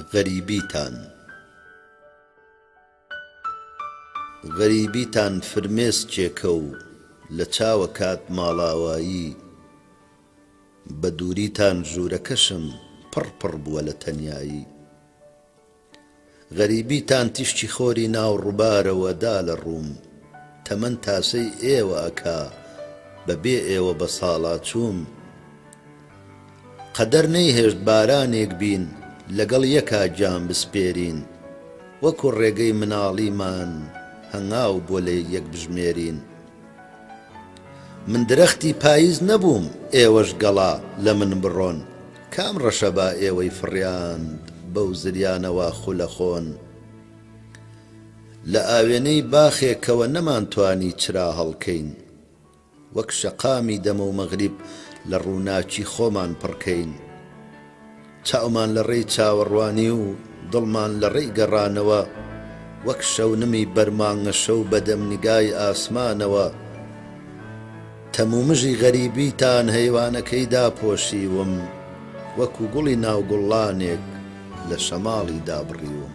غەریبیتان. غەریبیتان فرمێسکێکە و لە چاوە کات ماڵاوایی. بە دووریتان ژوورەکەشم پڕ پڕ بووە لە تەنیایی. غەریبیتان تیشکی خۆری ناو ڕووبارە و ئەدا لە ڕووم. تەمەن تاسەی ئێوە ئەکا بە بێ ئێوە بە ساڵا چووم. قەدەر نەیهێشت بارانێک بین لەگەڵ یەکا گیان بسپێرین. وەکو ڕێگەی مناڵیمان هەنگاو بۆ لە یەک بژمێرین. من درەختی پایز نەبووم ئێوەش گەڵا لە من بڕۆن کام ڕەشەبا ئێوەی فڕیاند بەو زریانە وا خولە خۆن لە ئاوێنەی باخێکەوە نەمانتوانی چرا هەڵکەین وەک شەقامی دەمەو مەغریب لە ڕووناکی خۆمان پڕکەین چاومان لە ڕێی چاوەڕوانی و دڵمان لە ڕێی گەڕانەوە، وەک شەونمی بەر مانگەشەو بە دەم نیگای ئاسمانەوە، تەمومژی غەریبیتان هەیوانەکەی داپۆشیوم، وەکو گوڵی ناو گوڵڵانێک لە شەماڵی دابڕیوم.